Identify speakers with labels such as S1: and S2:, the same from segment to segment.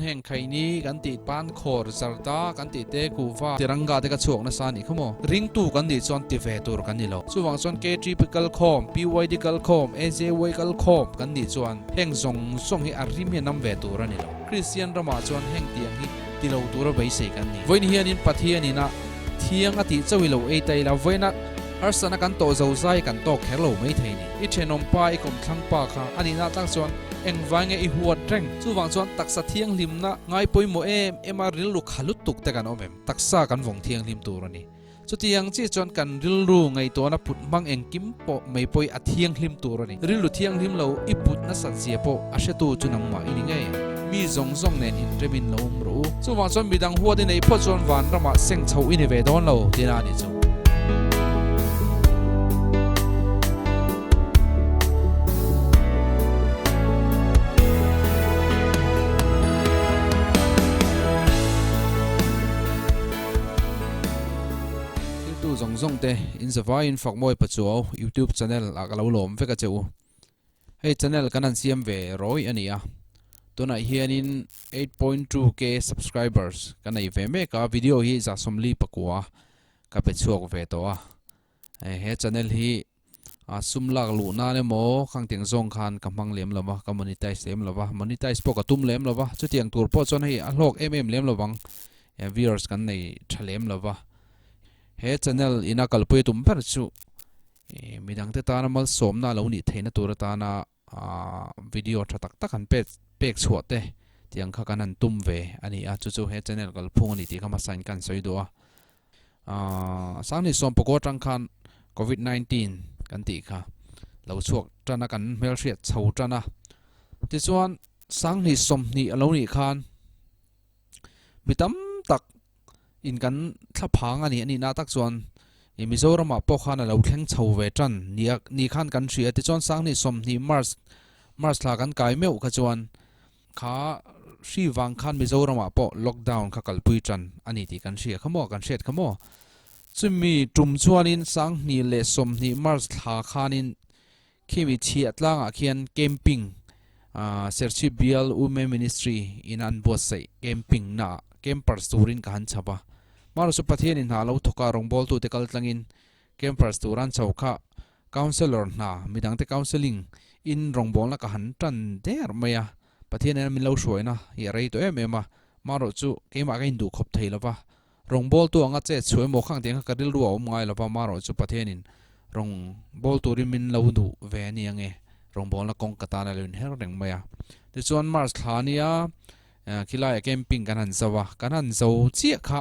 S1: heng khaini kan tih pan khawr zarda kan tih te kuhva tiranga te ka chhuak nasa anih kha maw. Ringtu kan nih chuan ti ve tur kan ni lo. Chuvang chuan KTP kal khawm, PYD kal khawm, AJY kal khawm kan nih chuan heng zawng zawng hi a rim hi a nam ve tur a ni lo. Kristian ramah chuan heng tiang hi ti lo tura beisei kan ni. Vawiin hianin Pathian ina thiang a tih chauh i lo ei ta ila vawiina harsatna kan tawh zo zai kan tawk kher lo mai thei ni. I thenawm pa, i kawmthlang pa kha a nihna atang chuan engvai nge i huat reng? Chuvang chuan taksa thianghlimna ngai pawimawh em em a rilru kha lutuk te kan awm em? Taksa kan vawng thianghlim tur a ni. Chutiang chiah chuan kan rilru ngaihtuahna put hmang engkim pawh mai pawh hi a thianghlim tur a ni. Rilru thianghlim lo i put nasat zia pawh a hretu chu nangmah i ni ngei ang. Mi zawng zawng nen inremin lo awm rawh u. Chuvang chuan midang huat i neih phawt chuan vanramah seng chho i ni ve dawn lo tina a nih chu. Thiltu zawng zawng te in zavaiin Fakmawi Pachuau YouTube channel ah ka lo lawm vek a che u. Hei channel kan han siam ve rawi a ni a, tunah hianin 8.2k subscribers ka nei ve mek a, video hi 144 ka pe chhuak ve tawh a. He channel hi a sum lak luh nan emaw khang tiang zawng khan ka hmang lem lova, ka monetize lem lova, monetize pawh ka tum lem lova, chutiang tur pawh chuan hei a hlawk em em lem lovang, viewers kan nei tha lem lova. He channel ina kalpui tum ber chu midangte tana malsawmna a lo nih theihna tur atana video tha tak tak han pek pek chhuah te tiang kha kan han tum ve a ni a, chu chu he channel kalphung a ni tih kha hmasa in ka han sawi duh a. Sangni sawmpakaw atang khan covid 19 kan tih kha lo chhuak tan a kan hmelhriat chho tan a, tichuan Sangni 20 a lo nih khan mi tam tak in kan thla phang a nih a nihna tak chuan ih Mizoramah pawh khan a lo thleng chho ve tan ni a ni khan kan hria tichuan Sangni 20 March March thla kan kai meuh kha chuan kha hri vang khan Mizoramah pawh lockdown kha kalpui tan a ni tih kan hria kha maw kan hriat kha maw chumi tum chuanin 2020 March thla khanin khimi chhiah tlangah khian camping ah Serchhip Bial Women Ministry in an buatsaih camping naah campers turin ka han chhap a Marawh chu Pathianin hna lo thawk a rawngbawltute kal tlangin campers tur an chho kha Counsellor hna, midangte counselling in rawngbawlna ka han tan der mai a, Pathian nen min lo hruaina hi a rei tawh em em a, marawh chu keimah ka induh khawp thei lova, rawngbawltu anga chet chhuah emaw khang tiang kha ka rilru a awm ngai lova, marawh chu Pathianin rawngbawltu turin min lo duh ve a ni ange, rawngbawlna kawng ka tan a lo inher reng mai a. Tichuan March thla nia khilaiah camping kan han zo a, kan han zo chiah kha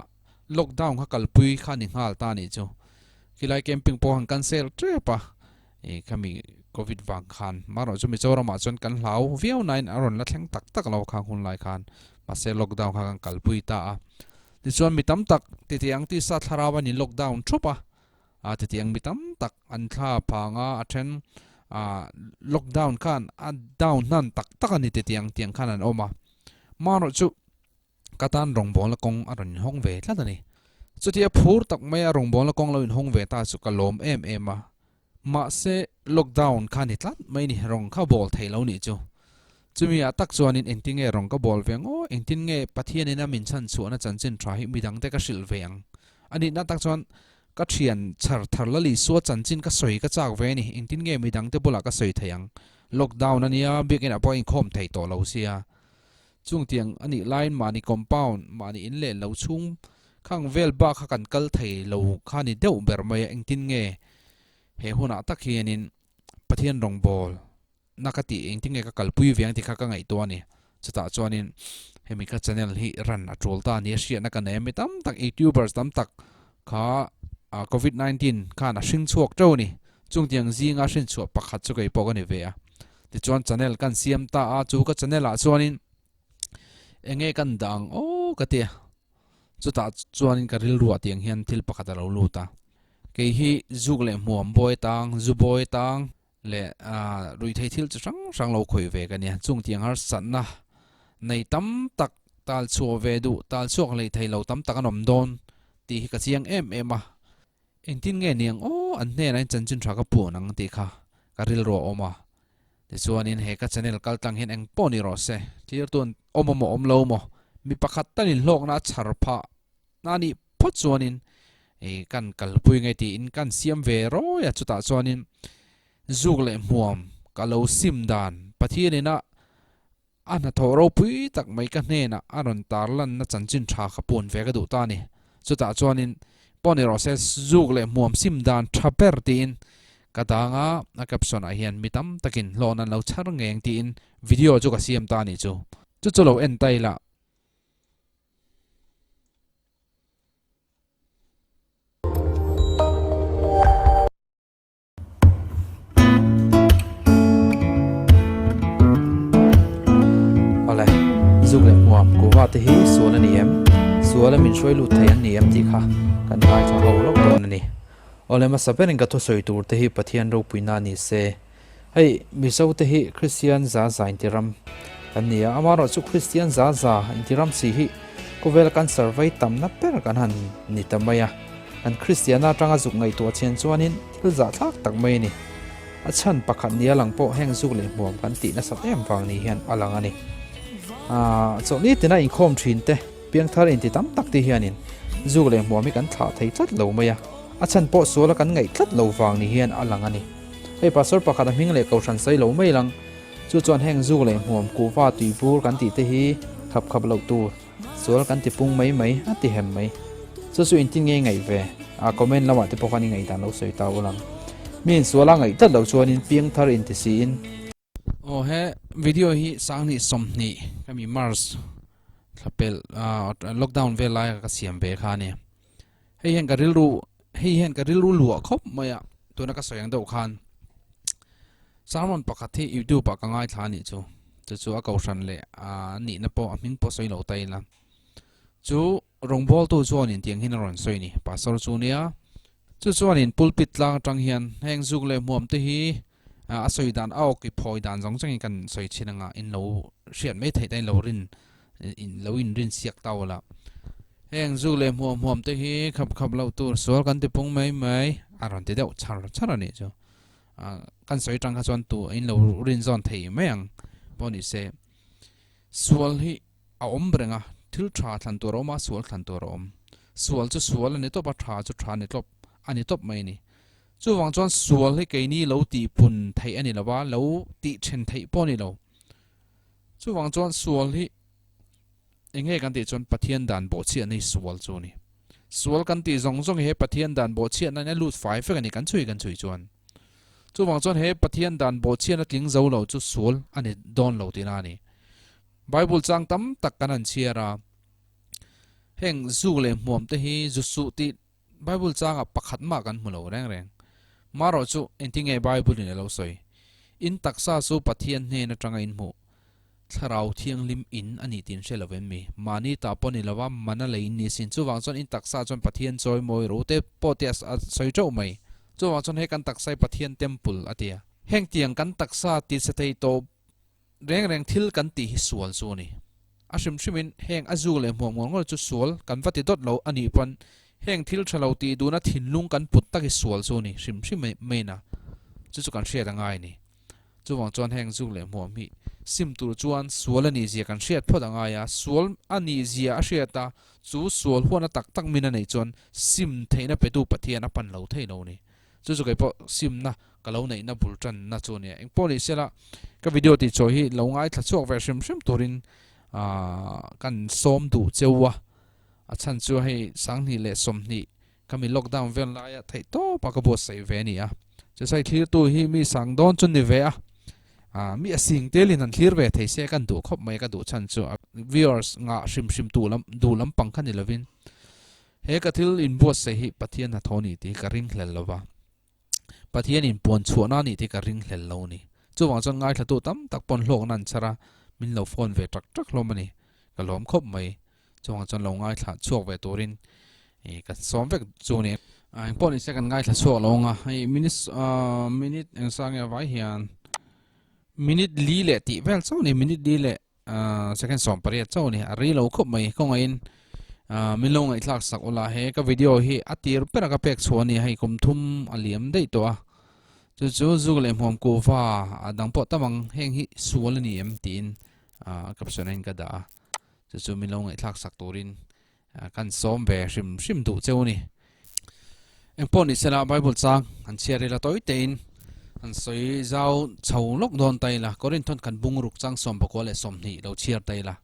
S1: Lockdown kha kalpui kha ni nghal ta nih chu. Khilai camping pawh han cancel tep a, ih khami covid vang khan marawh chu Mizoramah chuan kan hlau viau nain a rawn la thleng tak tak lo khang hun lai khan mahse lockdown kha kan kalpui ta a. Tichuan mi tam tak titiang tisa thlarau a ni lockdown thup a, a titiang mi tam tak an thla phang a, a then ah lockdown khan a down hnan tak tak a ni titiang tiang khan an awm a. Marawh chu Ka tan rawngbawlna kawng a rawn inhawng ve tlat a ni. Chutia phur tak maia rawngbawlna kawng lo inhawng ve ta chu ka lawm em em a. Mahse, lockdown kha ni tlat mai ni, rawng kha bawl thei lo nih chu. Chumi ah tak chuanin engtin nge rawng ka bawl ve ang aw, engtin nge Pathianin a min chhan chhuahna chanchin tha hi midangte ka hrilh ve ang. A nihna tak chuan ka thian chhar thar la Isua chanchin ka sawi ka chak ve a ni, engtin nge midangte bulah ka sawi thei ang. Lockdown a nia, biakinah pawh a inkhawm thei tawh lo sia. Chung tiang a nih laiin mahni compound, mahni in leh lo chhung khang vel bak kha kan kal thei lo kha ni deuh ber mai a, engtin nge he hunah tak hianin Pathian rawngbâwl na ka tih engtin nge ka kalpui ve ang tih kha ka ngaihtuah a ni. Chutah chuanin hemi ka channel hi ran a tul ta a ni a, hriatna ka nei a, mi tam tak youtubers tam tak kha covid 19 khan a hring chhuak teuh a ni. Chung tiang zinga hrinchhuah pakhat chu kei pawh ka ni ve a. Tichuan channel kan siam ta a, chu ka channel ah chuanin enge kan dah ang aw ka ti a. Chutah chuanin ka rilru ah tiang hian thil pakhat a lo lut a. Kei hi zuk leh hmuam bawi tang, zu bawi tang leh ruihtheih thil chi hrang hrang lo khawih ve ka nia. Chung tiang harsatna nei tam tak tal chhuah ve duh, tal chhuak hlei thei lo tam tak an awm dawn tih hi ka chiang em em a. Engtin nge niang aw an hnenah in chanchin tha ka puan ang tih kha ka rilru a awm a, tichuanin he ka channel kal tlang hian eng pawh ni rawh se, thlir tuan awm a maw awm lo maw? Mi pakhat talin hlawkna a chhar phah na nih phawt chuanin kan kalpui nge tiin kan siam ve rawi a, chutah chuanin zuk leh hmuam ka lo sim dan Pathianin a a hnathawh ropui tak mai ka hnenah a rawn tarlanna chanchin tha ka puan ve ka duh ta a ni. Chutah chuanin pawh ni rawh se zuk leh hmuam sim dan tha ber tiin ka dang a, a caption ah hian mi tam takin hlawn an lo chhar ngeng tiin video chu ka siam ta a nih chu. Chu chu lo en ta ila. Awle, zuk leh hmuam kuhva te hi sual a ni em? Sual a min hruai lut thei an ni em tih kha kan ngaithla ho hlauh dawn a ni. Awle, hmasa berin ka thusawi tur te hi Pathian ropuina a ni se. Hei, Mizo te hi Kristian za za intiram kan ni a, amaherawhchu Kristian za za intiram si hi khawvela cancer vei tamna ber kan han ni ta mai a. Kan Kristiana atanga zuk ngaihtuah chian chuanin thil zahthlak tak mai a ni. A chhan pakhat nia lang pawh heng zuk leh hmuam kan tih nasat em vang ni hian a lang a ni. Chawlhni tina inkhawm thin te, piangthar inti tam tak te hianin zuk leh hmuam hi kan thlah thei tlat lo mai a, a chhan pawh suala kan ngaih tlat lo vang ni hian a lang a ni. Hei pastor pakhat a hming leh kohhran sawi lo mai lang. Chu chuan heng zuk leh hmuam kuhva tui bur kan tih te hi khap khap loh tur sual kan ti pung mai mai a ti hem mai. Chu chu intin ngei ngaih ve a comment lamah te pawh khan i ngaihdan lo sawi ta ul ang. Mi in sual a ngaih tlat loh chuanin piang thar inti siin. Aw he video hi sanghnih 20 kami March thlapel lockdown vel laia ka siam ve kha a ni. Hei hian ka rilru hei hian ka rilru luah khawp mai a tuna ka sawi ang deuh khan sermon pakhat hi youtube ah ka ngaithla a nih chu chu chu a kohhran leh a nihna pawh a hming pawh sawi lo ta ila chu rawngbawltu chuanin tiang hian a rawn sawi a ni pastor chu nia chu chuanin pulpit tlang atang hian heng zuk leh hmuam te hi a sawi dan a awk i phawi dan zawng zawngin kan sawi thin anga in lo hriat mai theih ta in lo rin in lo in rin siak ta ula heng zuk leh hmuam hmuam te hi khap khap loh tur sual kan ti pung mai mai a rawn ti deuh char char a nih chu kan sawi tang kha chuan tu in lo rin zawn thei mai ang pawh ni se sual hi a awm reng a thil tha thlan tur a awm a sual thlan tur a awm sual chu sual a ni tawp a tha chu tha a ni tawp a ni tawp mai a ni. Chuvang chuan sual hi keini lo tih pun theih a ni lo va, lo tih then theih pawh a ni lo. Chuvang chuan sual hi eng nge kan tih chuan Pathian dan bawhchhiahna hi sual chu a ni. Sual kan tih zawng zawng hi he Pathian dan bawhchhiahna in a lut fai vek a ni kan chhui kan chhui chuan. Chuvang chuan he Pathian dan bawhchhiahna tling zo lo chu sual a ni dawn lo tihna a ni. Bible chang tam tak kan han chhiar a, heng zuk leh hmuam te hi zu suh tih Bible changah pakhat mah kan hmu lo reng reng. Marawh chu engtin nge Bible in a lo sawi? In taksa chu Pathian hnen atanga in hmuh Thlarau Thianghlim in a ni tih in hre lo em mi? Mahni ta pawh ni lova mana lei in ni sin. Chuvang chuan in taksa chuan Pathian chawi mawi ro te pawh te a sawi teuh mai. Chuvang chuan he kan taksa hi Pathian temple a ti a. Heng tiang kan taksa ti chhe thei tawh Reng reng thil kan tih hi sual chu a ni. A hrim hrimin heng a zuk leh hmuam ngawr ngawr chu sual kan va ti dawt lo a nih pawn heng thil tha lo tih duhna thinlung kan put tak hi sual chu a ni hrim hrim mai na chu chu kan hriat a ngai a ni. Chuvang chuan heng zuk leh hmuam hi sim tur chuan sual a nih zia kan hriat phawt a ngai a, sual a nih zia a hriat a, chu sual huana tak tak min a neih chuan sim theihna petu Pathian a pan lo thei lo a ni. Chu chu kei pawh simna ka lo neihna bul tanna chu a nia. Engpawh ni sela ka video tih chawi hi lo ngaithla chhuak ve hrim hrim turin kan sawm duh cheu a. A chhan chu hei 2020 ka mi lockdown vel laia theih tawpa ka buatsaih ve a ni a. Chu sai thlirtu hi mi sang dawn chu ni ve a. Mi a sing telin han thlir ve thei se kan duh khawp mai ka duh chhan chu viewers ngah hrim hrim duh lampang kha ni lovin he ka thil inbuatsaih hi Pathian hnathawh a ni tih hi ka ringhlel lova. Pathian in puan chhuahna a nih te ka ringhlel lo a ni. Chuvang chuan ngaithlatu tam tak pawn hlawkna an chhar a, min lo phone ve tak tak hlawm a ni. Ka lawm khawp mai. Chuvang chuan lo ngaithla chhuak ve turin i ka sawm vek chu a ni. Engpawh ni se kan ngaithla chhuak lo ang a, hei minutes minute engsa nge vai hian minute li leh tih vel chauh a ni, minute li leh Second 18 chauh a ni, a rei lo khawp mai kawngaihin min lo ngaihthlak sak ula he ka video hi a tir ber a ka pek chhuah a ni hei kum thum a liam daih tawh a chu chu zuk leh hmuam kuhva a dang pawh tam ang heng hi sual a ni em tiin caption a in ka dah a. Chu chu min lo ngaihthlak sak turin kan sawm ve hrim hrim duh cheu a ni. Engpawh ni sela Bible chang an chhiar ila tawi tein an sawi zau chho lawk dawn ta ila Korinthon kan bung ruk chang 11 leh 20 lo chhiar ta ila.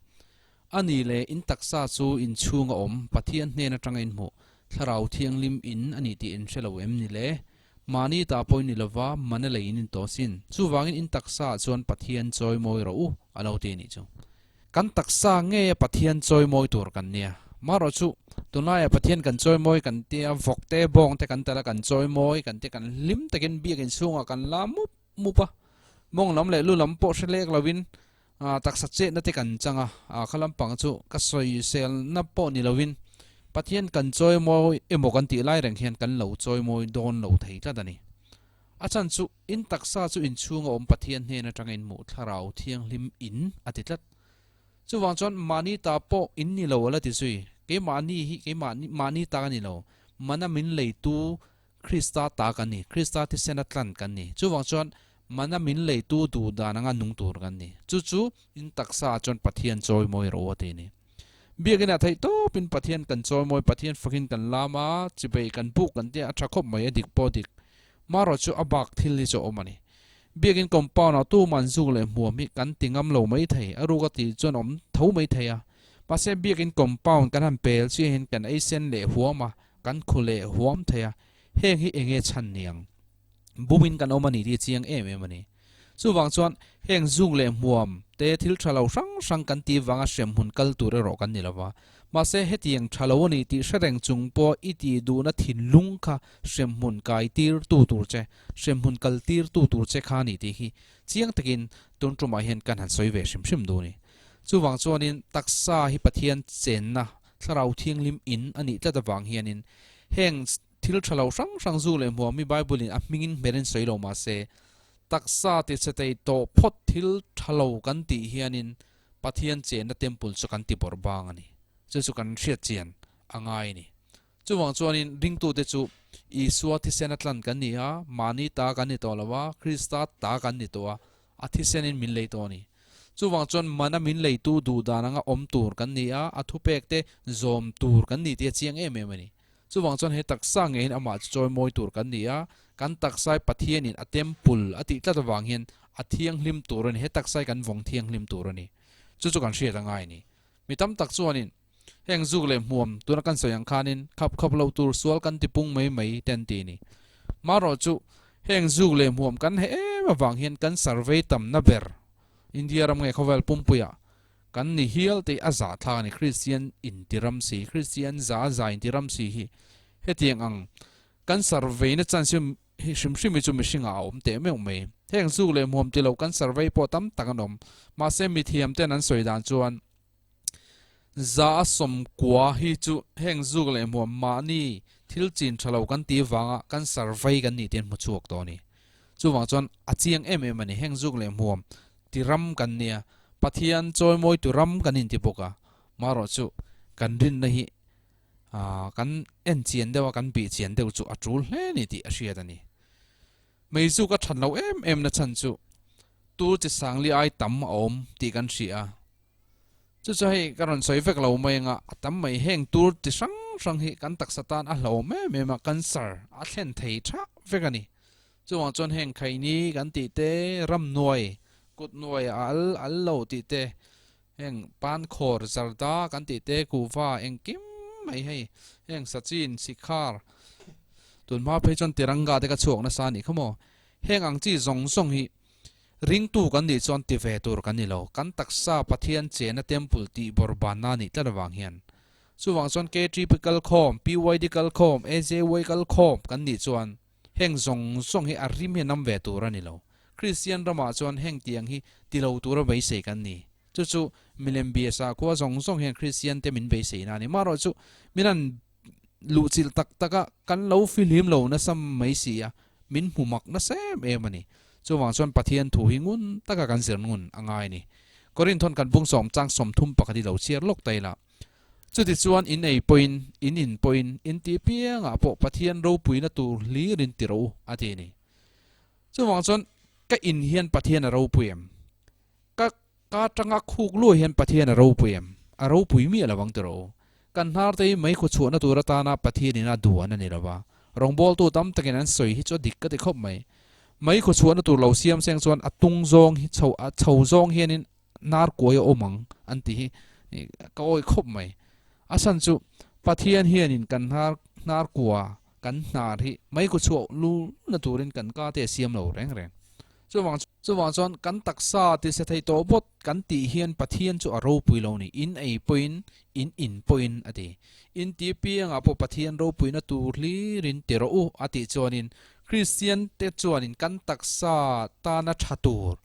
S1: A ni le in taksa chu in chhunga awm Pathian hnen atanga in hmuh Thlarau Thianghlim in a ni tih in hre lo em ni le? Mahni ta pawhin ni lova mana lei in intawh sin. Chuvangin in taksa ah chuan Pathian chawi mawi rawh u a lo ti a nih chu. Kan taksa ngeia Pathian chawi mawi tur kan nia. Marawh chu tunlaiah Pathian kan chawi mawi kan tia vawk te bawng te kan tala kan chawi mawi kan tia kan hlim takin biakin chhungah kan la mup mup a. Mawng lam leh lu lam pawh hre lek lovin taksa chetna te kan chang a, kha lampang chu ka sawiselna pawh ni lovin Pathian kan chawimawi emaw kan tih lai reng hian kan lo chawimawi dawn lo thei tlat a ni. A chhan chu in taksa chu inchhunga awm Pathian hnen atanga inhmuh thlarau thianghlim in a ti tlat. Chuvang chuan mahni ta pawh in ni lo a la ti zui, keimahni hi keimahni mahni ta ka ni lo, mana min leitu Krista ta kan ni, Krista thisena tlan kan ni. Chuvang chuan mana min leitu duh dan anga nung tur kan ni. Chu chu in taksa ah chuan Pathian chawimawi rawh u a ti a ni. Biakinn ah theih tawpin Pathian kan chawimawi, Pathian fakin kan lam a, chibei kan buk kan tia a tha khawp mai, a dik pawh a dik. Marawh chu a bak thil hi chu a awm a ni. Biakinn compound ah tuman zuk leh hmuam hi kan ti ngam lo mai thei, a ruk a tih chuan awm tho mai thei a. Mahse biakinn compound kan han pel chiah hian kan ei sen leh huam a, Kan khu leh huam thei a, heng hi enge chhan niang? Bumin kan awm a ni tih a chiang em em a ni. Chuvang chuan heng zuk leh hmuam te thil tha lo hrang hrang kan tih vanga hremhmun kal tur erawh kan ni lova. Mahse hetiang tha lo a ni tih hre reng chung pawh i tih duhna thinlung kha hremhmun kai tir tu tur che, hremhmun kal tir tu tur che kha a ni tih hi chiang takin tun tumah hian kan han sawi ve hrim hrim duh a ni. Chuvang chuanin taksa hi Pathian chenna Thlarau Thianghlim in a nih tlat avang hianin heng thil tha lo hrang hrang zu leh hmuam hi Bible in a hmingin hmerin sawi lo mah se, taksa ti chhe thei tawh phawt thil tha lo kan tih hianin Pathian chenna temple chu kan ti bawrh bang a ni. Chu chu kan hriat chian a ngai a ni. Chuvang chuanin ringtute chu Isua thisena tlan kan ni a, mahni ta kan ni tawh lo a, Krista ta kan ni tawh a, A thisenin min lei tawh a ni. Chuvang chuan mana min leitu duh dan anga awm tur kan ni a, a thupek te zawm tur kan ni tih a chiang em em a ni. Chuvang chuan he taksa ngeiin amah chu chawimawi tur kan ni a, kan taksai Pathianin a temple a tih tlat avang hian a thianghlim tur a ni, he taksai kan vawng thianghlim tur a ni. Chu chu kan hriat a ngai a ni. Mi tam tak chuanin heng zuk leh hmuam tuna kan sawi ang khanin khap khap loh tur sual kan ti pung mai mai te an ti a ni. Marawh chu heng zuk leh hmuam kan he em avang hian kan survey tamna ber India ram nge khawvel pumpuiah kan ni hial tih a zahthlak a ni. Kristian inti ram si, Kristian za za inti ram si hi hetiang ang kan survey na chance hi Hi hrim hrim hi chu mihringah a awm teh meuh mai. Heng zuk leh hmuam ti lo kan survey pawh tam tak an awm. Mahse mithiam ten an sawi dan chuan za a sawmkua hi chu heng zuk leh hmuam mahni thil chin tha lo kan tih vanga kan survey kan nih te an hmu chhuak tawh a ni. Chuvang chuan a chiang em em a ni. Heng zuk leh hmuam ti ram kan nia, Pathian chawimawi tu ram kan inti bawk a. Marawh chu kan rinna hi Kan en chian deuh a, kan bih chian deuh chu a tul hle ni tih a hriat a ni. Mei chu ka that loh em em na chhan chu tur chi sangli ai tam a awm tih kan hria a. Chu chu hei ka rawn sawi vek lo mai anga a tam mai heng tur chi hrang hrang hi kan taksa tan a hlauhawm em em a, cancer a thlen thei tha vek a ni. Chuvang chuan heng khaini kan tih te, ramhnuai, kut hnuai a al al lo tih te, Heng pankhawr zarda kan tih te kuhva engkim mai hei heng Sachin Shikhar tunhma phei chuan Tiranga te ka chhuak nasa a nih kha maw heng ang chi zawng zawng hi ringtu kan nih chuan ti ve tur kan ni lo kan taksa Pathian chena temple tih bawrhbanna a nih tlat avang hian chuvang chuan KTP kalkhawm PYD kalkhawm AJY kalkhawm kan nih chuan Heng zawng zawng hi a rim hi a nam ve tur a ni lo. Kristian ramah chuan heng tiang hi ti lo tura beisei kan ni. Chu chu milem bia sakhua zawng zawng hian Kristian te min beiseina a ni. Marawh chu min han luhchilh tak tak a, kan lo fihlim lo nasa mai si a, min hmu mak nasa em em a ni. Chuvang chuan Pathian thu hi ngun taka kan zir ngun a ngai a ni. Korinthon kan bung sawm chang 31 hi lo chhiar lawk ta ila. Chutichuan in ei pawhin, in in pawhin, in tih piangah pawh Pathian ropuina tur hlir in ti ro a ti a ni. Chuvang chuan ka in hian Pathian a ropui em? Ka ka atanga khuk luai hian Pathian a ropui em? a ropui miah lo ang tiraw u. Kan hnar te hi meikhaw chhuahna tur atana Pathian in a duan a ni lo va, rawngbawltu tam takin an sawi hi chu a dik ka ti khawp mai. Meikhaw chhuahna tur lo siam seng chuan a tung zawng hi chho a chho zawng hianin hnar kuai a awm ang an ti hi ka awih khawp mai. A chhan chu Pathian hianin kan hnar hnar kua kan hnar hi meikhaw chhuah lu na turin kan ka te a siam lo reng reng. Chuvang chuvang chuan kan taksa ti se thei tawh bawt kan tih hian Pathian chu a ropui lo ni. In ei pawhin, in in pawhin a ti. In ti piangah pawh Pathian ropuina tur hlirin ti rawh u a tih chuanin Kristian te chuanin kan taksa tana tha tur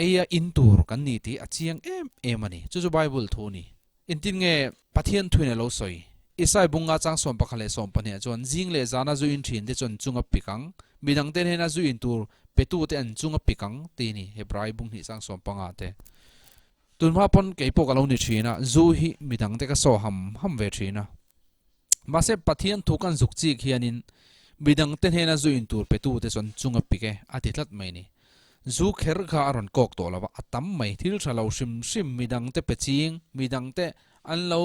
S1: eia in tur kan ni tih a chiang em em a ni. Chu chu Bible thu a ni. Engtin nge Pathian thuin a lo sawi? Isai bunga chang 11 leh 12 ah chuan zing leh zana zu in thin te chu an chung a pik ang, midang te hnena zu in tur petu te an chung a pik ang ti ni, Hebrai bung hnih chang 15 te. Tunhma pawn kei pawh ka lo ni thin a, zu hi midang te ka saw ham ham ve thin a. Mahse Pathian thu kan zuk chik hianin midang te hnena zu in tur petu te chu an chung a pik e a ti tlat mai ni. Zu kher kha a rawn kawk tawh lo a, a tam mai. Thil tha lo hrim hrim midang te pe ching, midang te an lo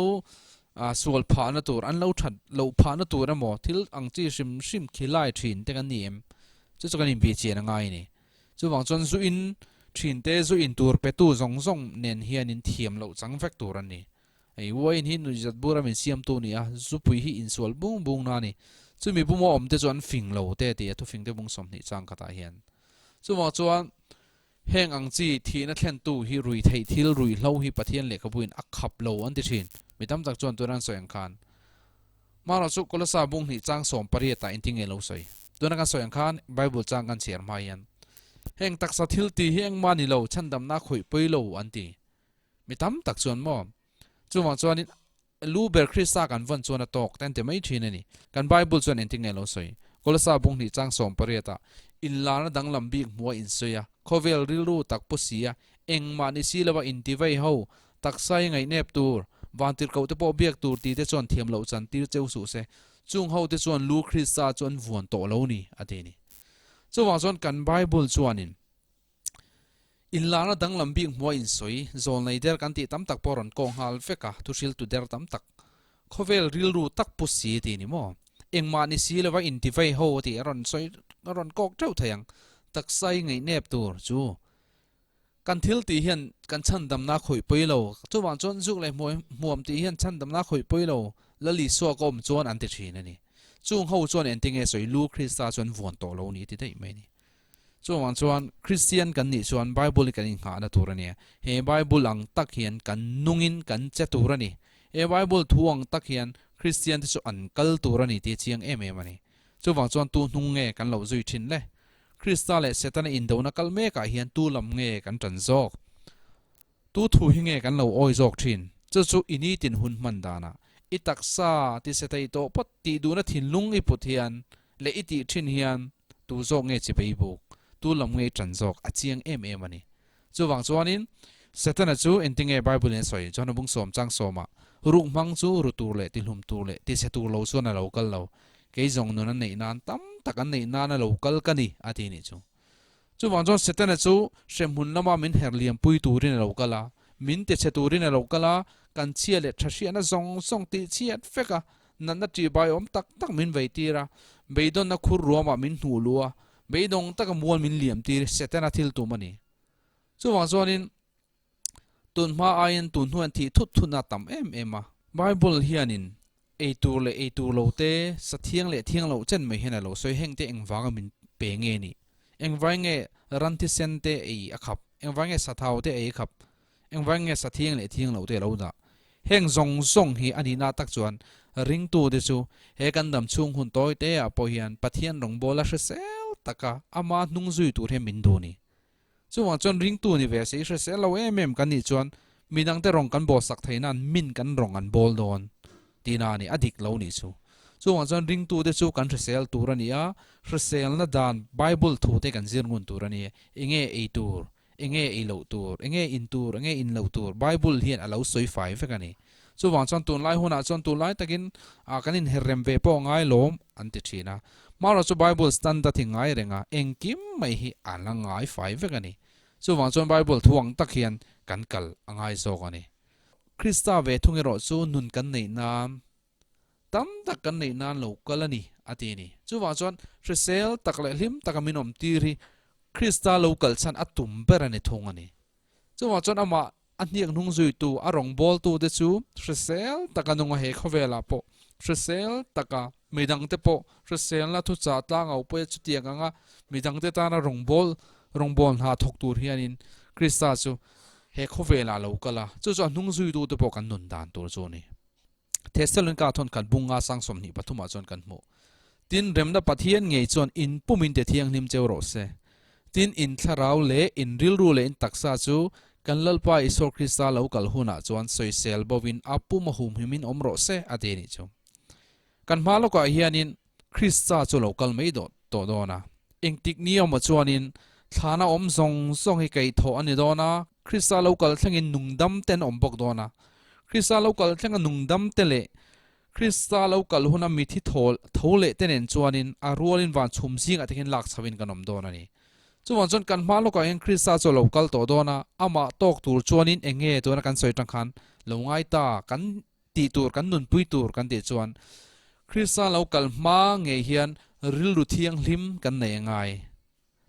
S1: sual phahna tur, an lo that loh phahna tur emaw thil ang chi hrim hrim khilai thin te kan ni em? Chu chu kan inbih chian a ngai a ni. Chuvang chuan zu in thin te, zu in tur petu zawng zawng nen hianin thiam loh chang vek tur a ni. Hei uain hi nuihzat bura min siamtu a ni a, zupui hi insual bung bung na a ni. Chumi buma awm te chu an fing lo te tih a thufing te bung 20 chang khatah hian. Chuvang chuan heng ang chi thihna thlentu hi rui theih thil ruihhlo hi Pathian lehkhabuin a khap lo an ti thin. Mi tam tak chuan tuna an sawi ang khan Marawh chu Kolosa bung hnih chang 18 ah inti nge lo sawi. Tuna kan sawi ang khan Bible chang kan chhiar hma hian heng taksa thil tih hi engmah ni lo chhandamna khawih pawi lo an ti. Mi tam tak chuan maw? Chuvang chuanin lu ber Krista kan vawn chuan a tawk te an ti mai thin a ni. Kan Bible chuan engtin nge lo sawi? Kolosa bung hnih chang 18 ah inlarna danglam bik hmuh a insawi a, khawvel rilru tak pu si a, engmah ni si lova intivei ho, taksa i ngaihnep tur, vantirhkoh te pawh biak tur ti te chuan thiam loh chan tir cheu suh se, chung ho te chuan lu Krista chu an vuan tawh lo ni, a ti a ni. Chuvang chuan kan Bible chuanin. Inlarna danglam bik hmuha insawi, zawlnei der kan tih tam tak pawh rawn kawh nghal vek a, thuhriltu der tam tak. Khawvel rilru tak pu si tih ni maw? Engmah ni si lova intivei ho tih a rawn sawi a rawn kawk teuh thei ang. Taksa i ngaihnep tur chu kan thil tih hian kan chhandamna khawih pawi lo. Chuvang chuan zuk leh hmuam tih hian chhandamna khawih pawi lo Lal Isua ka awm chuan an ti thin a ni. Chung ho chuan engtinge sawi lu Krista chuan vuan tawh lo ni ti daih mai a ni. Chuvang chuan Kristian kan nih chuan Bible hi kan inghahna tur a ni a. He Bible ang tak hian kan nungin kan che tur a ni. He Bible thu ang tak hian Kristian te chu an kal tur a ni tih a chiang em em a ni. Chuvang chuan tu hnung nge kan lo zui thin le? Krista leh Setana indona kal mekah hian tu lam nge kan tan zawk? Tu thu hi nge kan lo awi zawk thin? Chu chu i nitin hun hman danah i taksa tise thei tawh phawt tih duhna thinlung i put hian leh i tih thin hian tu zawk nge chi bei buk, tu lam nge i tan zawk a chiang em em a ni. Chuvang chuanin Setana chu engtinge Bible in a sawi? Johana bung sawm chang sawmah, Ruk hmang chu ru tur leh tihlum tur leh tichhe tur lo chuan a lo kal lo, kei zawng nun an neih nan tam tak an neih nana lo kal ka ni, a ti nih chu. Chuvang chuan Setana chu hremhmun lama min her liampui turin a lo kal a, min tichhe turin a lo kal a, kan chhia leh tha hriatna zawng zawng tih chhiat vek a, natna ṭihbai awm tak tak min vei tir a, beidawnna khur ruamah min hnuh luh a, beidawng taka mual min liam tir Setana thil tum a ni. Chuvang chuanin tun hma aiin tun hnuaiin thih thut thutna a tam em em a. Bible hianin ei tur leh ei tur lo te, sa thiang leh thiang loh chen mai hian a lo sawi. Heng te engvanga min pe nge nih? Engvai nge ran thisen te ei a khap? Engvai nge sathau te ei a khap? Engvai nge sa thiang leh thiang loh te a lo dah? Heng zawng zawng hi a nihna tak chuan ringtute chu he kan dam chhung hun tawi te ah pawh hian Pathian rawngbawla hrisel taka ama hnung zui tur hian min duh a ni. Chuvang chuan ringtu ni ve se i hrisel lo em em kan nih chuan midangte rawng kan bawl sak theih nan min kan rawng an bawl dawn tihna a ni, a dik lo nih chu. Chuvang chuan ringtute chu kan hrisel tur a ni a, hriselna dan Bible thute kan zir ngun tur a ni. Enge ei tur, enge ei loh tur, enge in tur, enge in loh tur Bible hian a lo sawi fai vek a ni. Chuvang chuan tunlai hunah chuan tunlai takin kan inherrem ve pawh ngai lawm an ti thin a. Hmarawh chu Bible standard hi ngai reng a, engkim mai hi a la ngai fai vek a ni. Chuvang chuan Bible thu ang tak hian kan kal a ngai zawk a ni. Krista ve thung erawh chu nun kan neih nan, tam tak kan neih nan lo kal a ni, a ti a ni. Chuvang chuan hrisel tak leh hlim taka min awm tir hi Krista lo kal chhan a tum ber a ni thung a ni. Chuvang chuan amah a hniak hnung zuitu, a rawngbawltu te chu hrisel taka nunga he khawvelah pawh hrisel taka midangte pawh hriselna thuchah tlangau pawia chutiang anga midangte tana rawngbâwl rawngbâwl hna thawk tur hianin Krista chu he khawvelah a lo kal a, chu chu a hnung zuitute pawh kan nun dan tur chu a ni. Thessalonika thawn khat bunga sang 23 ah chuan kan hmuh. Tin, remna Pathian ngei chuan in pumin te thianghlim cheu rawh se. Tin, in thlarau leh in rilru leh in taksa chu kan Lalpa Isua Krista lo kal hunah chuan sawisel bovin a pum a humhimin awm rawh se, a ti a nih chu. Kan hma lawkah hianin Krista chu lo kal mai tawh dawn a. Engtik ni awmah chuanin thlana awm zawng zawng hi kaihthawh a ni dawn a, Krista lo kal thlengin nungdam te an awm bawk dawn a. Krista lo kal thlenga nungdam te leh Krista lo kal huna mithi thawl tho leh te nen chuanin a rualin van chhum zingah te hian lak chhoin kan awm dawn a ni. Chuvang chuan kan hma lawkah hian Krista chu a lo kal tawh dawn a, amah tawk tur chuanin eng nge tuna kan sawi tang khan lo ngai ta kan tih tur kan nunpui tur kan tih chuan Krista lo kal hma ngei hian rilru thianghlim kan nei a ngai.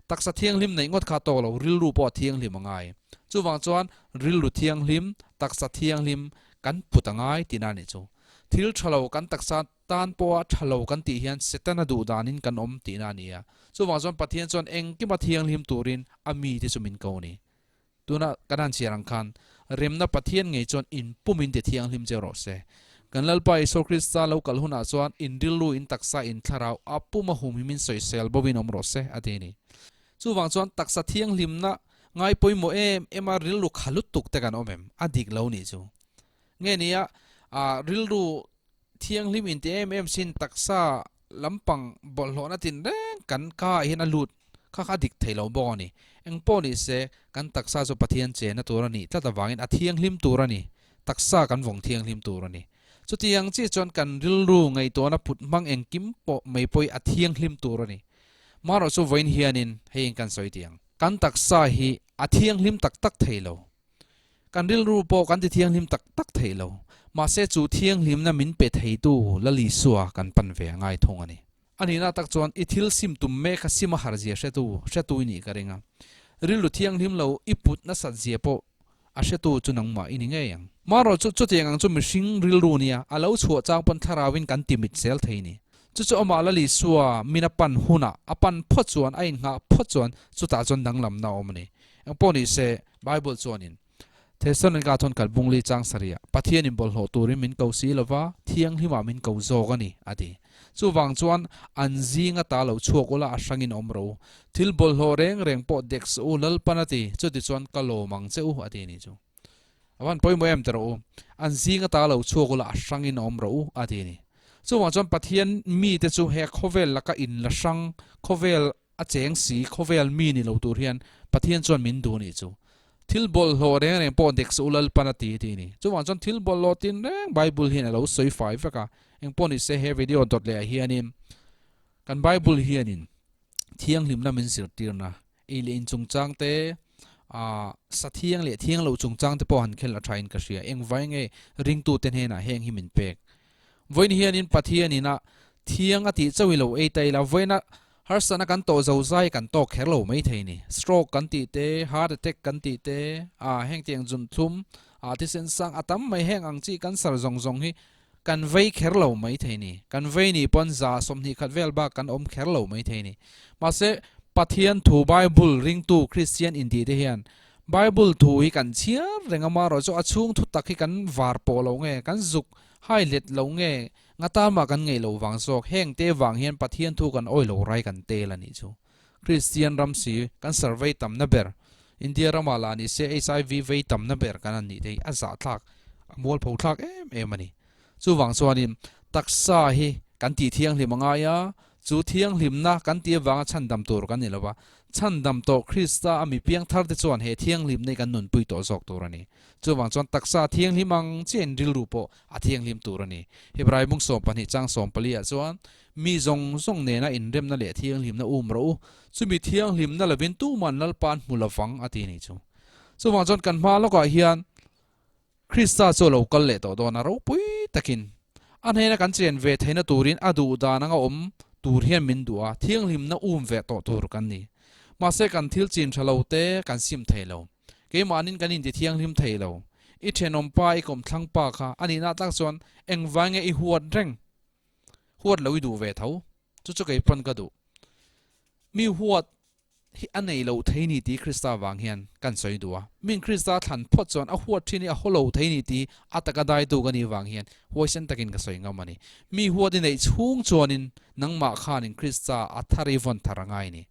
S1: Taksa thianghlim neih ngawt kha tawk lo, rilru pawh a thianghlim a ngai. Chuvang chuan rilru thianghlim, taksa thianghlim kan put a ngai tihna a nih chu. Thil tha lo kan taksa tan pawha tha lo kan tih hian Setana duh danin kan awm tihna a ni a. Chuvang chuan Pathian chuan engkima thianghlim turin a mite chu min ko a ni. Tuna kan han chhiar ang khan remna Pathian ngei chuan in pumin ti thianghlim che rawh se. Kan Lalpa Isua Krista lo kal hunah chuan in rilru, in taksa, in thlarau a pum a humhim in sawisel bovin awm rawh se, a ti a ni. Chuvang chuan taksa thianghlimna ngai pawimawh em em a rilru kha lutuk te kan awm em? A dik lo nih chu. Nge nia, rilru thianghlim in ti em em sin taksa lampang bawlhhlawhna tinreng kan ka ah hian a lut kha kha a dik thei lo bawk a ni. Eng pawh ni se, kan taksa chu Pathian chenna tur a nih tlat avangin a thianghlim tur a ni. Taksa kan vawng thianghlim tur a ni. Chutiang chiah chuan kan rilru ngaihtuahna put hmang engkim pawh mai pawhin a thianghlim tur a ni. Marawh chu vawiin hianin hei in kan sawi tih ang. Kan taksa hi a thianghlim tak tak thei lo. Kan rilru pawh kan ti thianghlim tak tak thei lo. Mahse chu thianghlimna min pe theitu Lal Isua kan pan ve a ngai thung a ni. A nihna tak chuan i thil sim tum mek kha sim a har zia hretu hretu i nih ka ring a. Rilru thianghlim lo i put nasat zia pawh a hretu chu nangmah i ni ngei ang. Marawh chu chutiang ang chu mihring rilru nia a lo chhuah chang pawn thlarauin kan ti mit zel thei ni. Chu chu amah Lal Isua min a pan hunah a pan phawt chuan a innghah phawt chuan chutah chuan danglamna a awm a ni. Engpawh ni se, Bible chuanin, Thessalonika chuan kalbungli chang sarih ah Pathianin bawlhhlawh turin min ko si lova, thianghlimah min ko zawk a ni, a ti. Chuvang chuan, an zinga ta lo chhuak ula a hrangin awm ro. Thil bawlhhlawh reng reng pawh dek suh u, Lalpan a ti, chutichuan ka lawm ang che u, a ti a nih chu. A van pawimawh em ti rawh u, an zinga ta lo chhuak ula a hrangin awm rawh u, a ti a ni. Chuvang chuan Pathian mite chu he khawvel laka inla hrang, khawvel A cheng si, khawvel mi ni lo tur hian Pathian chuan min duh nih chu. Thil bawlhhlawh reng reng pawh dek suh u Lalpan a ti ti a ni. Chuvang chuan thil bawlhhlawh tin reng Bible hian a lo sawi fai vek a. Engpawh ni se he video dawt leh ah hianin kan Bible hianin thianghlimna min zirtirna ei leh in chungchang te ah sa thiang leh thiang loh chungchang te pawh han khel a tha in ka hria. Engvai nge ringtute hnenah heng hi min pek. Vawiin hianin Pathianin a thiang a tih chauh i lo ei ta ila, vawiina harsatna kan tawh zo zai kan tawk kher lo mai thei ni. Stroke kan tih te, heart attack kan tih te, ah heng tiang zun thlum, ah thisen sang a tam mai heng ang chi cancer zawng zawng hi kan vei kher lo mai thei ni. Kan vei nih pawn za 20 khat vel bak kan awm kher lo mai thei ni. Mahse, Pathian thu Bible ringtu Kristian intih te hian Bible thu hi kan chhiar reng a, marawh chu a chhung thu tak hi kan var pawh lo nge, kan zuk Hai let lo nge, nga tama kan ngeih loh vang zawk, heng te vang hian Pathian thu kan awi lo rai kan tel a nih chu. Kristian ram si, kan survey tamna ber, India ramah lah ni se HIV vei tamna ber kan han nih te hi a zahthlak, a mualpho thlak em em a ni. Chuvang chuanin taksa hi kan tih thianghlim a ngai a, Chu thianghlimna kan tih avanga chhandam tur kan ni lo va, chhandam tawh Krista a mi piangthar te chuan he thianghlimna hi kan nunpui tawh zawk tur a ni. Chuvang chuan taksa thianghlim ang chiahin rilru pawh a thianghlim tur a ni. Hebrai bung 12 chang 14 ah chuan, Mi zawng zawng nena inremna leh thianghlimna um rawh u, chumi thianghlimna lovin tuman Lalpa an hmu lovang a ti a ni chu. Chuvang chuan kan hma lawkah hian. Krista chu a lo kal leh tawh dawn a, ropui takin a hnena kan chen ve theihna turin a duh dan anga awm tur hian min duh a, thianghlimna um ve tawh tur kan ni. Mahse kan thil chin tha lo te kan sim thei lo. Keimahnin kan inti thianghlim thei lo. I thenawm pa, i kawmthlang pa kha a nihna tak chuan engvai nge i huat reng? Huat lo i duh ve tho. Chu chu kei pawn ka duh. Mi huat hi a nei lo thei ni tih Krista vang hian kan sawi duh a. Min Krista thlan phawt chuan a huat thin hi a haw lo thei ni tih a taka daitu ka nih vang hian huaisen takin ka sawi ngam a ni. Mi huat i neih chhung chuanin nangmah khanin Krista a thar i vawn thar a ngai ni.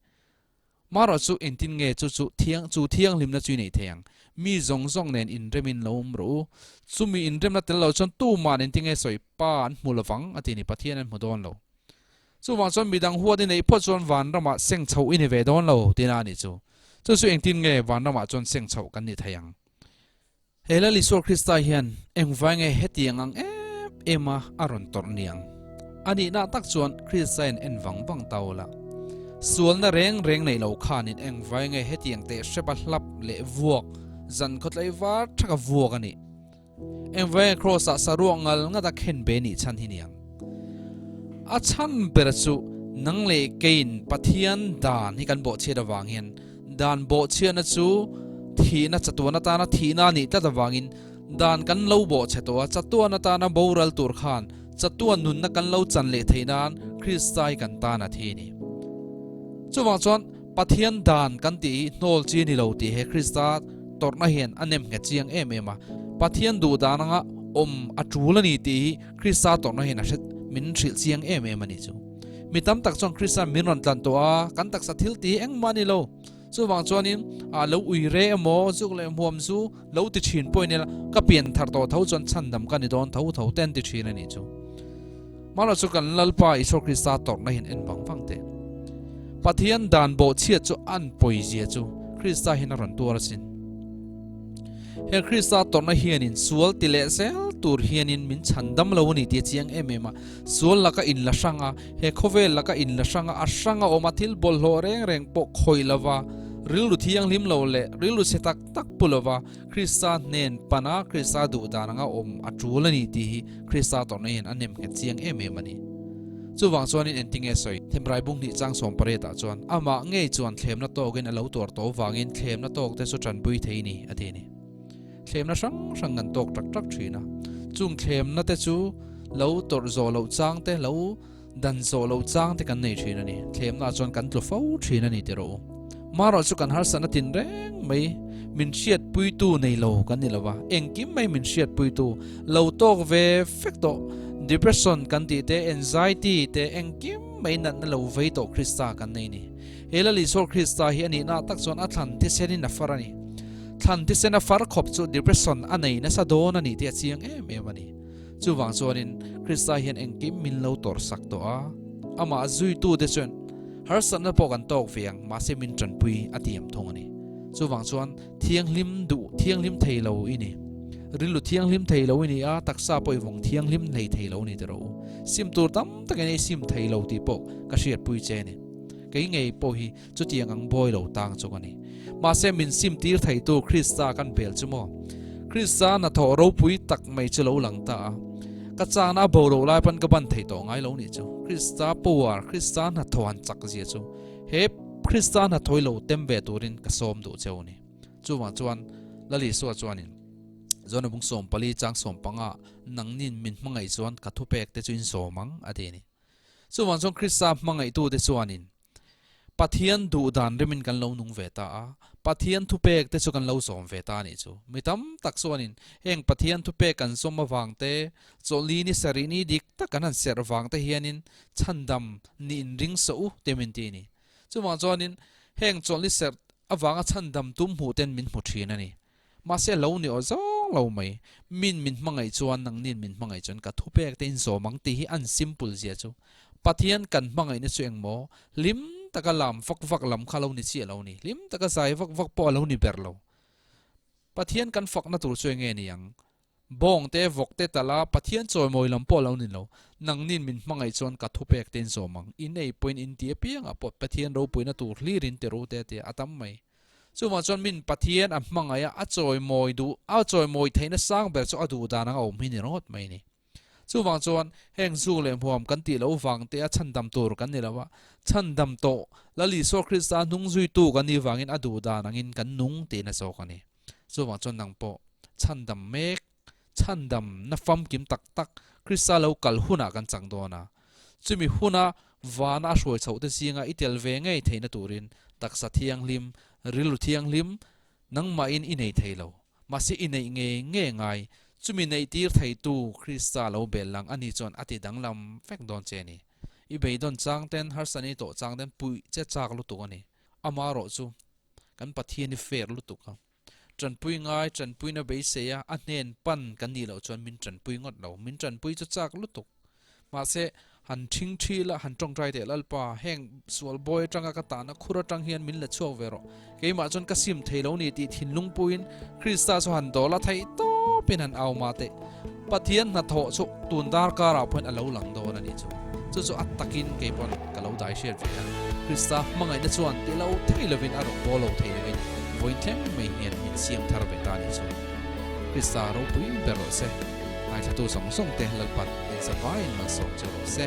S1: Marawh chu engtin nge chu chu thiang chu thianghlimna chu i neih thei ang? Mi zawng zawng nen inremin lo awm rawh u. Chumi inremna tel lo chuan tuma'n engtin nge sawi pa an hmu lovang a ti ni, Pathian an hmu dawn lo. Chuvang chuan midang huat i neih phawt chuan vanramah seng chhoh i ni ve dawn lo tihna a nih chu. Chu chu engtin nge vanramah chuan seng chhoh kan ni thei ang? He Lal Isua Krista hian engvai nge hetiang ang em em a a rawn tawrh ni ang? A nihna tak chuan Krista in en vang vang ta ula. Sualna reng reng nei lo khanin engvai nge hetiang teh hrepa hlap leh vuak zan khawtlai var thaka vuak a nih? Engvai Kraws-ah saruak ngal ngat a khen be nih chhan hi niang. A chhan ber chu nang leh keiin Pathian dan hi kan bawhchhiat avang hian dan bawhchhiatna chu thihna chatuan atana thihna a nih tlat avangin dan kan lo bawhchhe tawh a, chatuan atana boral tur khan chatuan nunna kan lo chan leh theih nan Krista hi kan tan a thi a ni. Chuvang chuan Pathian dan kan tih hi hnawl chi a ni lo tih he Krista tawrhna hian a nem nghet chiang em em a. Pathian duh dan anga awm a tul a ni tih hi Krista tawrhna hian a hre min hrilh chiang em em a ni chu. Mi tam tak chuan Krista min rawn tlan tawh a, kan taksa thil tih hi engmah a ni lo. Chuvang chuanin a lo ui re emaw zuk leh hmuam chu lo ti thin pawh in ila ka pian thar tawh tho chuan chhandam ka ni dawn tho tho te an ti thin a nih chu. Mahlo chu kan Lalpa Isua Krista tawrhna hian en vang vang teh. Pathian dan bawhchhiat chu an pawizia chu Krista hian a rawn tuar asin. He Krista tawrhna hianin sual ti leh zel tur hianin min chhandam lo a ni tih a chiang em em a. Sual laka inla hrang a, he khawvel laka inla hrang a, a hrang a awm a, thil bawlhhlawh reng reng pawh khawih lova, rilru thianghlim lo leh rilru chhe tak tak pu lova Krista hnen pana Krista duh dan anga awm a tul a ni tih hi Krista tawrhna hian a nem nghet chiang em em a ni. Chuvang chuanin engtinge sawi? Themrai bung hnih chang 18 ah chuan amah ngei chuan thlemna tawkin a lo tuar tawh vangin thlemna tawk te chu tanpui thei ni a ti a ni. Thlemna hrang hrang kan tawk tak tak thin a, chung thlemna te chu lo tawrh zawh loh chang te, lo dan zawh loh chang te kan nei thin a ni. Thlemna ah chuan kan tlu fo thin a ni ti rawh u. Marawh chu kan harsatna tin reng mai min hriatpuitu nei lo kan ni lo va, engkim mai min hriatpuitu lo tawk ve fek tawh, depression kan tih te, anxiety te, engkim mai natna lo vei tawh Krista kan nei ni. He Lal Isua Krista hi a nihna tak chuan a thlan thisenin a far a ni. Thlan thisen a far khawp chu depression a nei nasa dawn a ni tih a chiang em em a ni. Chuvang chuanin Krista hian engkim min lo tawrhsak tawh a, amah zuitute chuan harsatna pawh kan tawk ve ang, mahse min tanpui a tiam thung a ni. Chuvang chuan thianghlim duh thianghlim thei lo i ni. Rilru thianghlim thei lo i ni a, taksa pawh i vawng thianghlim hlei thei lo a ni tiraw u. Sim tur tam takin ei sim thei lo tih pawh ka hriatpui che a ni. Kei ngei pawh hi chutiang ang bawi lo tang chu ka ni. Mahse min sim tir theitu Krista kan bel chu maw? Krista hnathawh ropui tak mai chu lo lang ta a. Ka chana a bo loh lai pawn ka ban thei tawh ngai lo nih chu. Krista power, Krista hnathawh han chak zia chu he Krista hnathawh lo tem ve turin ka sawm duh cheu ni. Chuvang chuan Lal Isua chuanin John bung 14 chang 15 nangnin min hmangaih chuan ka thupek te chu in sawm ang a ti a ni. Chuvang chuan Krista hmangaihtute chuanin Pathian duh dan rimin kan lo nung ve ta a, Pathian thupek te chu kan lo zawm ve ta a nih chu. Mi tam tak chuanin heng Pathian thupek kan zawm avang te, chawlhni ni sarih ni dik tak kan han serh vang te hianin chhandam ni inring sawh u te min ti a ni. Chuvang chuanin heng chawlhni serh avanga chhandam tum hmuh ten min hmu thin a ni. Mahse lo ni aw zawng lo mai. Min min hmangaih chuan nangnin min hmangaih chuan ka thupek te in zawm ang tih hi an simple zia chu. Pathian kan hmangaihna chu engmaw? Hlim taka lam vak vak lam kha lo ni chiah lo ni. Hlim taka zai vak vak pawh a lo ni ber lo. Pathian kan fakna tur chu enge ni ang? Bawng te, vawk te tala Pathian chawimawi lam pawh a lo ni lo. Nangnin min hmangaih chuan ka thupek te in zawm ang. In ei pawhin in ti apiangah pawh Pathian ropuina tur hlirin ti ru te a ti a, a tam mai. Chuvang chuan min Pathian a hmangaih a, a chawimawi duh, a chawimawi theihna sang ber chu a duh dan anga awm hi ni ringawt mai a ni. Chuvang chuan heng zuk leh hmuam kan tih loh vang te a chhandam tur kan ni lo a, chhandam tawh Lal Isua Krista hnung zuitu kan nih vangin a duh dan angin kan nung tihna zawk a ni. Chuvang chuan nang pawh chhandam mek, chhandam na famkim tak tak Krista lo kal hunah kan chang dawn a. Chumi huna vana a hruai chhoh te zinga i tel ve ngei theihna turin taksa thianghlim, rilru thianghlim nangmahin i nei thei lo. Mahse i neih ngei ngei ngai, chumi neih tir theitu Krista lo bel lang a ni chuan a ti danglam vek dawn che a ni. I beidawn chang ten, harsani tawh chang ten puih che chak lutuk a ni. Amaherawh chu kan Pathian i fair lutuk a. Tanpui ngai, tanpuina beisei a, a hnen pan kan nih loh chuan min tanpui ngawt lo. Min tanpui chu chak lutuk. Mahse, han ṭhing ṭhi la, han ṭawngṭai teh Lalpa, heng sual bawi aṭanga ka tahna khur aṭang hian min la chhuak ve rawh. Keimah chuan ka sim thei lo ni tih thinlung puiin Krista chu han dawl a theih tawpin han au mah teh. Pathian hnathawh chu tun darkarah pawhin a lo lang dawn a nih chu. Chu chu a takin kei pawn ka lo dai hriat ve a. Krista hmangaihna chuan ti lo thei lovin a rawn bawl lo thei lovin vawiin thleng mai hian min siam thar ve ta a nih chu. Krista ropui ber rawh se. Ngaithlatu zawng zawng te Lalpan in zavaiin malsawm che rawh se.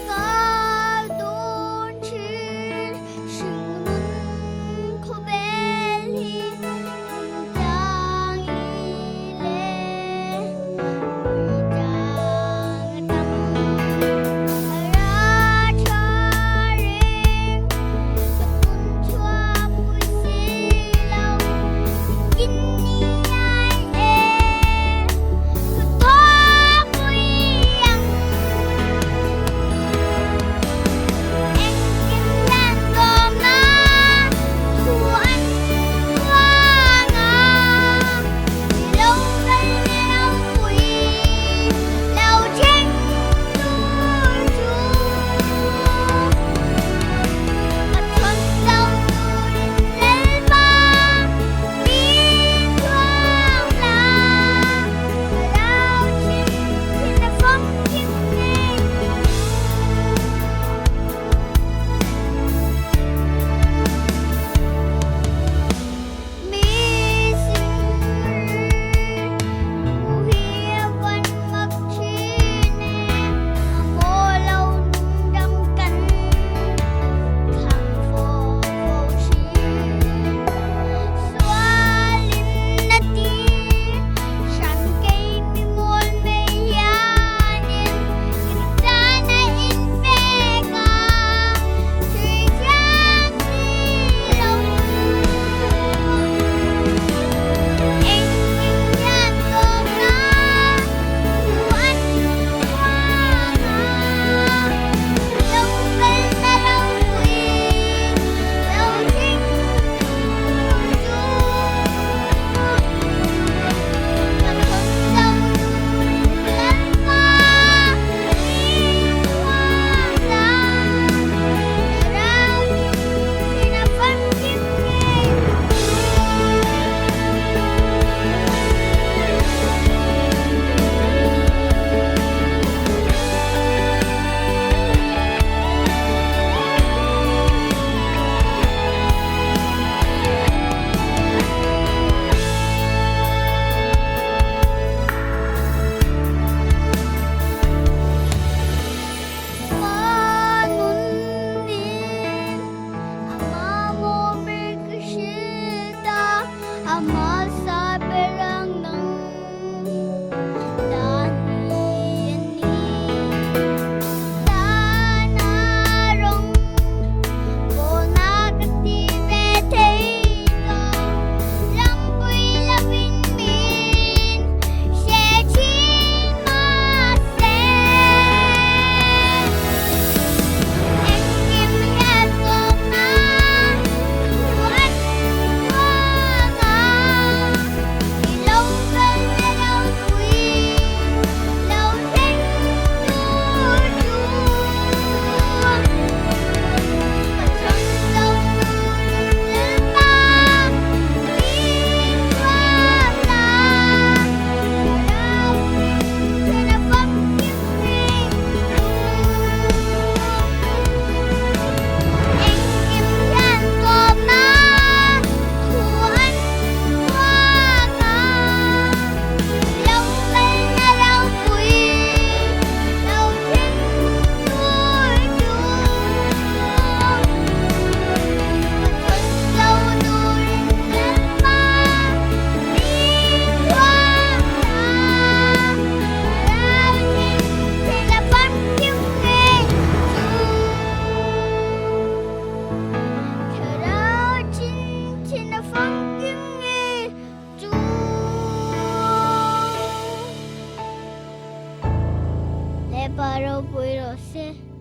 S2: Kal dun thin hringnun khawvel hi hmun tlang i le mui tlang a tam a ra tha reng ka tun chhuak pui si lo kin ni ai e ka thawk pui ang. leh Pa ropui rawh se.